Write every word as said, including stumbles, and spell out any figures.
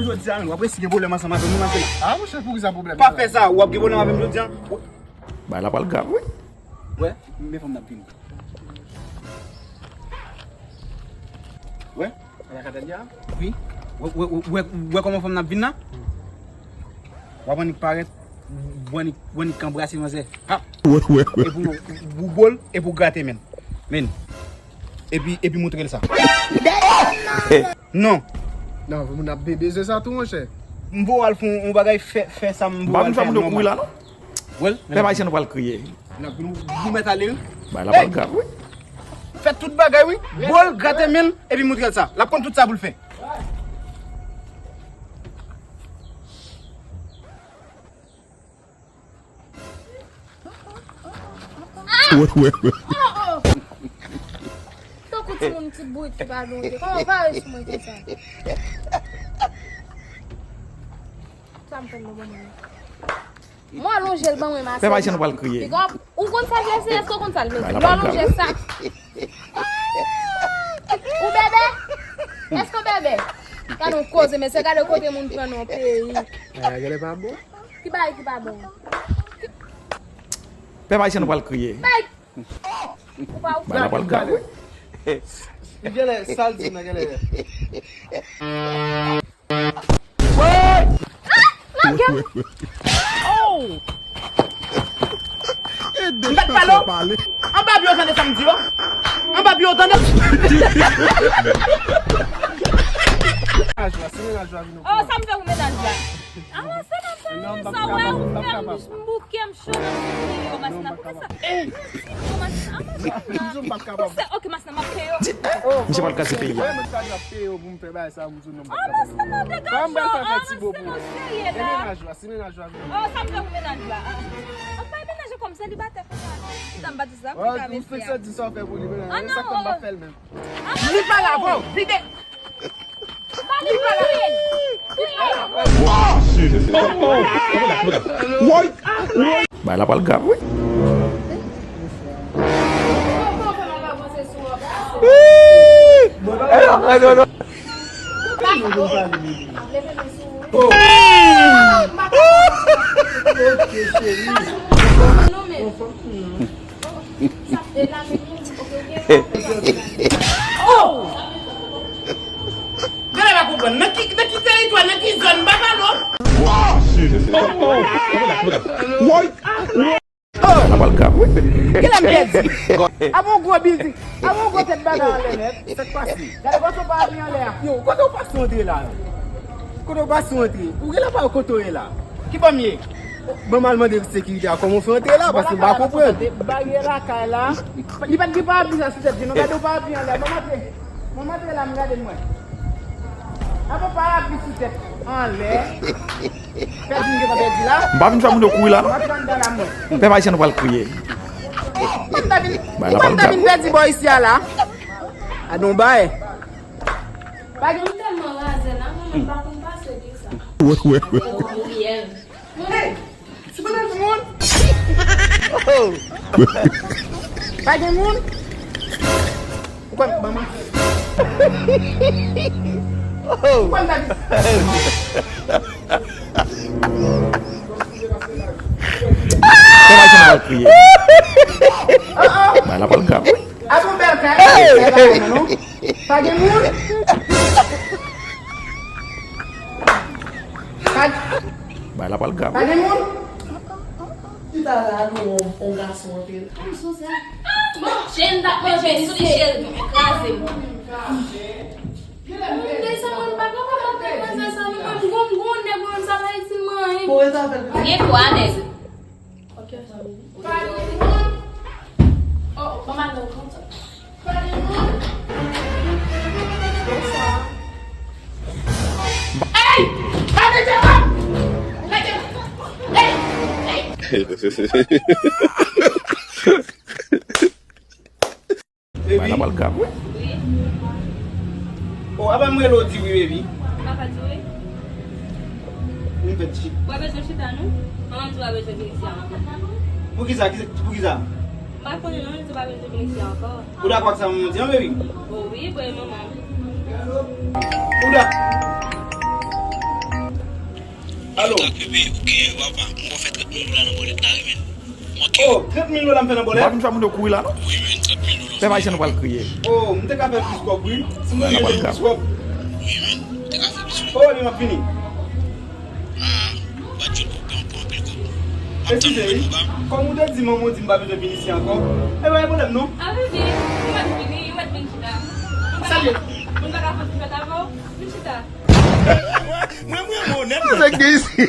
Jodi a menm, w ap resi gen pwoblèm ansanm avè m, non, Marcela? Ah, monchè, poukisa pwoblèm? Pa fè sa, w ap gen pwoblèm avè m jodi a. Bagay la pral grav, wi. Wè, men fanm nan ap vini. Wè, ala katanya. Wi. Wè, wè, wè, wè, wè kòman fanm nan ap vin la? W ap annik parèt, w annik, w annik anbrase manzè. Ha! Wè, wè, wè. Epi w, w, w bo l, epi w grate men l. Men. Epi, epi moutre l sa. Non. Non, moun ap be-, bezwen sa tou, monchè. M voye al fè yon, yon bagay, fè, fè sa m voye al fè a nòmal. M pa vin fè moun yo kouri la, non. Wè l. Pèp ayisyen nou pral kriye. N ap, nou, nou mèt ale, wi. Bagay la pral grav, wi. Fè tout bagay, wi. Bo l, grate men l, epi moutre l sa. L ap konn tout sa pou l fè. Wè, wè, wè. Oh, oh. Tankou timoun ti bourik ki pa gen wote. Kòman w pare sou mwen konsa? Sa m fè m nan bon mwen. Mwen alonje l ban mwen masaj. Pèp ayisyen nou pral kriye. Pick up. Ou konn sa l lese? Èske w konn sa l mete? Lè w alonje sa. Ou bèbè? Èske w bèbè? Gade yon koze, mesye, gade kote moun pran nan peyi. Ay, gade pa bon. Ki bagay ki pa bon? Pèp ayisyen nou pral kriye. Bay! Ou pa ou. Bagay la pral grav, wi. Li genlè, sa l di m nan genlè. Ah! Lage m! Oh! M pa t pale w. Anba pye w tande sa m di w. Anba pye w tande. Oh, sa m fè pou mennaj la. Avanse nan sa, sa wè ou fè m bouke m cho nan souvni yo, Masina. Poukisa? Poukisa? Masina, avanse nan. Poukisa? Ok, Masina, m ap peye w. Misye pral kraze peyi a. Mwen ta dwe peye w pou m fè bagay sa, m di w non, m pa kapab. Ah, Masina, degaje w. Avanse, monchè, ye la. E mennaj la, si mennaj la vini. Oh, sa m fè pou mennaj la? Ah. An bay mennaj kòm selibatè konsa. Kisa m pa di sa pou ta mesye a? Ou fèk sa di sa w fè pou li, mennaj. Ah, non, sa fè m pa fè l menm. Li pale avè w, vide. Li pale avè w. Bagay la pral grav, wi. Oh! Gade la konprann. Nan ki, nan ki teritwa, nan ki zòn, m pa pale w. Woy! Oh! Sa pral grav, wi. Kilè m pèdi? Ap yon gwo bizi. Ap yon gwo tèt bagay anlè nèt. Sa k pase? Gade kote w pa apiye anlè a. Yo, kote w pase antre la? Kote w pase antre? Ou genlè pa wè kote w ye la. Ki bò m ye? Ban m al mande sekirite a kòman w fè antre la, paske m pa konprann. Baryè lakay la. Li pa t gen parapli sa sou tèt li, non, gade yon parapli anlè. Ban m antre. Ban m antre la, m gade m wè. Apa parapli sou tèt anlè. Pèdi m gentan pèdi la. M pa vin fè moun yo kouri la, non. M antre anndan la, mwen. Pèp ayisyen nou pral kriye. Ou pa t ta vin, ou pa t ta vin pèdi bò isi a la. Adon bay. Pa gen. M tèlman razè la, mwen menm pa konn pase de sa. Wè, wè, wè. Hey! Ti pandan gen moun? Oh! Pa gen moun? Ou kwè m manman? Oh! Ou kwè m ta di? Kòman sa pral kriye? Oh, oh! Bagay la pral grav, wi. Ap yon bèl kay. Hey! Bagay la non. Pa gen moun? Pa, bagay la pral grav, pa gen moun? Ki ta la nou on, on gason antre la. Bon, chen t ap manje sou li, chen kraze m. Mezanmi, mwen pa kapab ap pran sa, non, mwen m gon, m gon nèg, mwen, sa pa itil mwen anyen. Gen twa nèg. Ok, fanmi. Pa gen moun. Oh, manman nan kontan. Pa gen moun. Bonswa. Hey! Pa gen moun. Hey! Hey! Baby. Bagay la pral grav, wi. Wi. Oh, apa m rele w di wi, baby? M pa ka di wi. M fè ti. W pa bezwen chita, non? Manman m di w pa bezwen vin isi a ankò. Poukisa? Ki, poukisa? M pa konnen, non, li di w pa bezwen vin isi a ankò. Ou dakò ak sa manman di an, baby? Oh, wi, bon, manman. Ou dak-, Bebe, ou gen, papa, mwen fè trant mil dola nan bòlèt la, wi, men. Manke. Oh, trant mil dola m fè nan bòlèt? Ou pa vin fè moun yo kouri la, non? Wi, men, trant mil dola. Pèp ayisyen nou pral kriye. Oh, m te ka fè plis kòb, wi. Si mwen gen plis kòb. Wi, men, ou te ka fè plis, wi. Oh, ebyen, m ap vini. Ah, ou pa t jwenn pwoblèm pou anpil kòb. M ap tann ou, wi, men, papa. Kòm ou te di manman w di m pa bezwen vin isi ankò, e pa gen pwoblèm, non. Ah, bebe, ou mèt vini, ou mèt vin chita. Salye. Moun pa ka fè ti fèt avè w, vin chita. Mwen, mwen, mwen, onèt, nèt. Nèg de isi.